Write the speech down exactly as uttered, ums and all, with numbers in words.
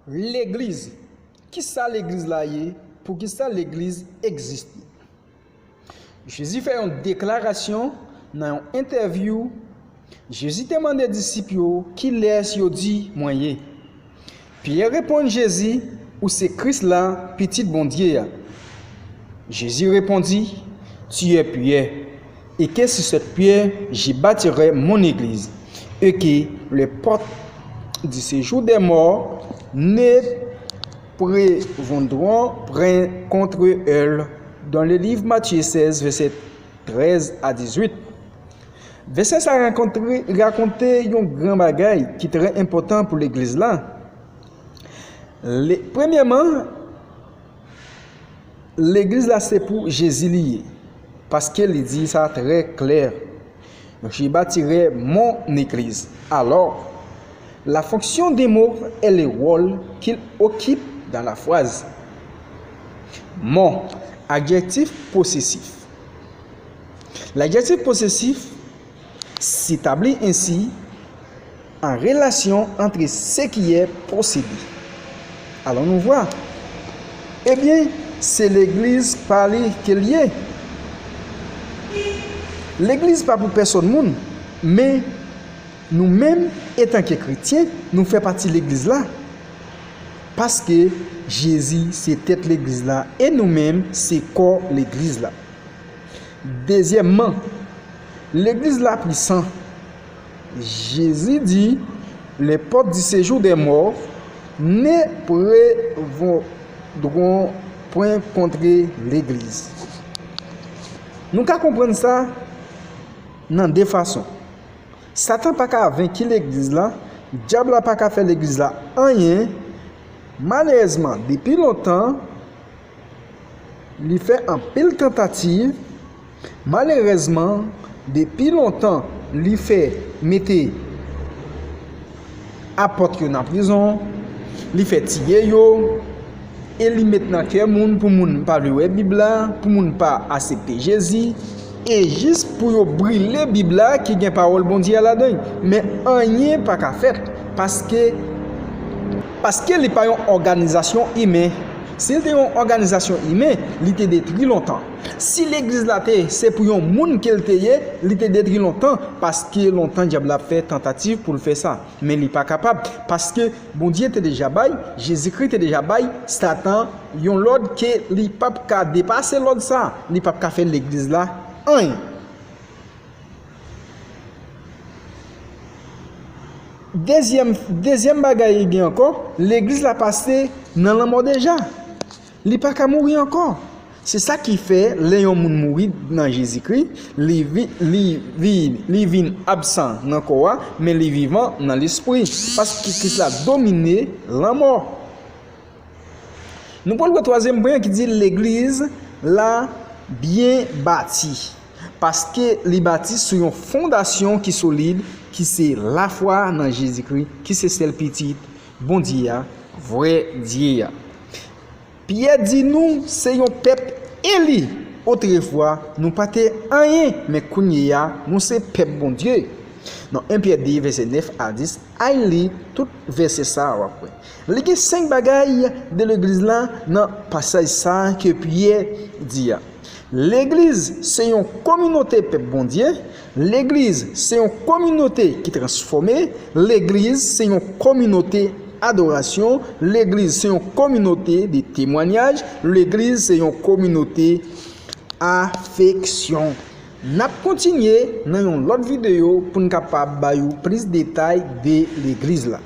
Legliz. Kisa legliz la ye? Poukisa legliz egziste? Jezi fè yon deklarasyon nan yon entèvyou. Jezi te mande disip yo, "Kilès yo di mwen ye?" Pyè reponn Jezi, "Ou se Kris la, Pitit Bondye a." Jésus répondit, "Tu es Pierre, et que sur cette pierre, je bâtirai mon église, et que les portes du séjour des morts ne prévaudront point contre elle." Dans le livre Matthieu seize, verset treize à dix-huit. Vèsè sa rakonte, rakonte yon gran bagay ki trè enpòtan pou legliz la. Le, premyèman, legliz la se pou Jezi li ye, paske li di sa trè klè, "Je bâtirai mon église." Alors, la fonction des mots et les rôles qu'il occupe dans la phrase. Mon, adjectif possessif. L'adjectif possessif s'établit ainsi en relation entre ce qui est possédé. Allons nous voir. Ebyen, se legliz pa li ke l ye. Legliz pa pou pèsòn moun, men nou menm, etanke kretyen, nou fè pati legliz la. Paske Jezi se tèt legliz la e nou menm se kò legliz la. Dezyèmman, legliz la pwisan. Jezi di, "Les portes du séjour des morts ne prévaudront point contre l'église." Nou ka konprann sa nan de fason. Satan pa ka venki legliz la, dyab la pa ka fè legliz la anyen. Malerèzman, depi lontan, li fè anpil tantativ. Malerèzman, depi lontan, li fè mete apòt yo nan prizon, li fè tiye yo, e li met nan kè moun pou moun pa vle wè Bib la, pou moun pa aksepte Jezi, e jis pou yo brile Bib la ki gen pawòl Bondye a ladan l. Men anyen pa ka fèt, paske, paske li pa yon òganizasyon imen. Si l te yon òganizasyon imen, li te detwi lontan. Si legliz la te se pou yon moun ke l te ye, li te detwi lontan, paske lontan dyab la ap fè tantativ pou l fè sa. Men li pa kapab, paske Bondye te deja bay, Jezikri te deja bay Satan yon lòd ke li p ap ka depase lòd sa, li p ap ka fè legliz la anyen. Dezyèm, dezyèm bagay li gen ankò, legliz la pase nan lanmò deja. Li pa ka mouri ankò. Se sa ki fè, lè yon moun mouri nan Jezikri, li vi-, li vi-, li vin absan nan kò a, men li vivan nan lespri. Paske Kris la domine lanmò. Nou pral wè twazyèm pwen an ki di legliz la byen bati. Paske li bati sou yon fondasyon ki solid, ki se lafwa nan Jezikri, ki se sèl Pitit Bondye a, vrè Dye a. Pyè di nou se yon pèp eli. Otrefwa, nou pa te anyen, men kounye a, nou se pèp Bondye. Nan en Pyè de, vèsè nèf a dis, al li tout vèsè sa a, w ap wè. Li gen senk bagay de legliz la nan pasaj sa a ke Pyè di a. Legliz se yon kominote pèp Bondye. Legliz se yon kominote ki transfòme. Legliz se yon kominote adorasyon. Legliz se yon kominote de temwayaj. Legliz se yon kominote afeksyon. N ap kontinye nan yon lòt videyo pou n kapab ba yo plis detay de legliz la.